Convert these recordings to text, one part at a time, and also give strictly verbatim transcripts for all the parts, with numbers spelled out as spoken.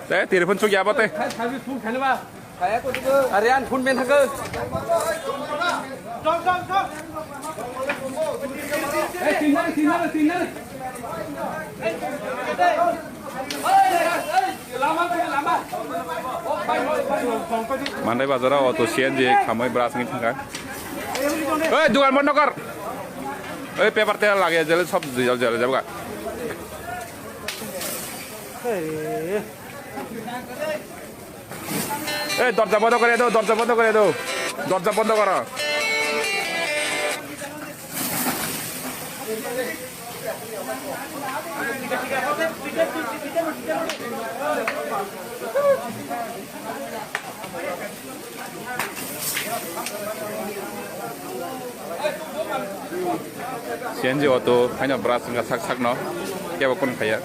Te, telephone chukya ba te. Are, ang phone ben thangkha. Mandai bazar o auto C N G khamwi bwrasingni thangkha. Oi, dukan bondo kor. Oi, paper te lage jale sob jale jale jabga. Ei, dorja bondo kore do, dorja bondo kore do. Dorja bondo koro. C N G auto haino bwrasingkha sak sakno kebo kun khaiya.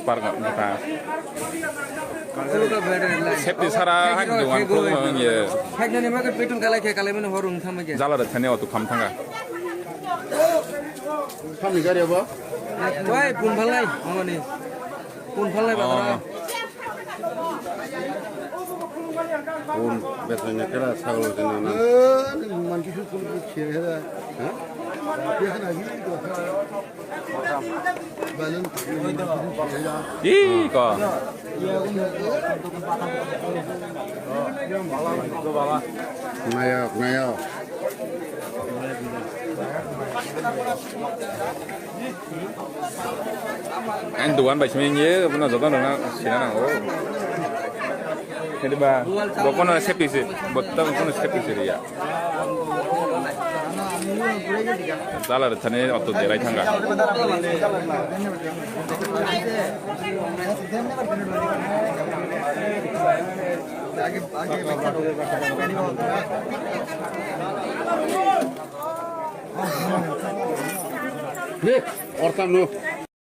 Spark mota. Safety sara haino dukan khulumung ye. Haino ni maga petung kalai khe kalai mani horung thangma khe. Jala rwkthani auto kham thanga. Khamni gari abo? Oi, pun phalnai, mangoni. Pun phalnai ba. Oh. Pun betanya kera sagalo jena na. Eh, manki su pun pun khe hera. Ha? Ya na hi to. Balun. Ih, ko. Naya, naya. Ang dukan bai simi ye, bono joto no sina nango. Kedi ba, bo kono safety se, bo tang kono safety se ya. Jala rwkthani auto derai thanga. Ni, ortam no.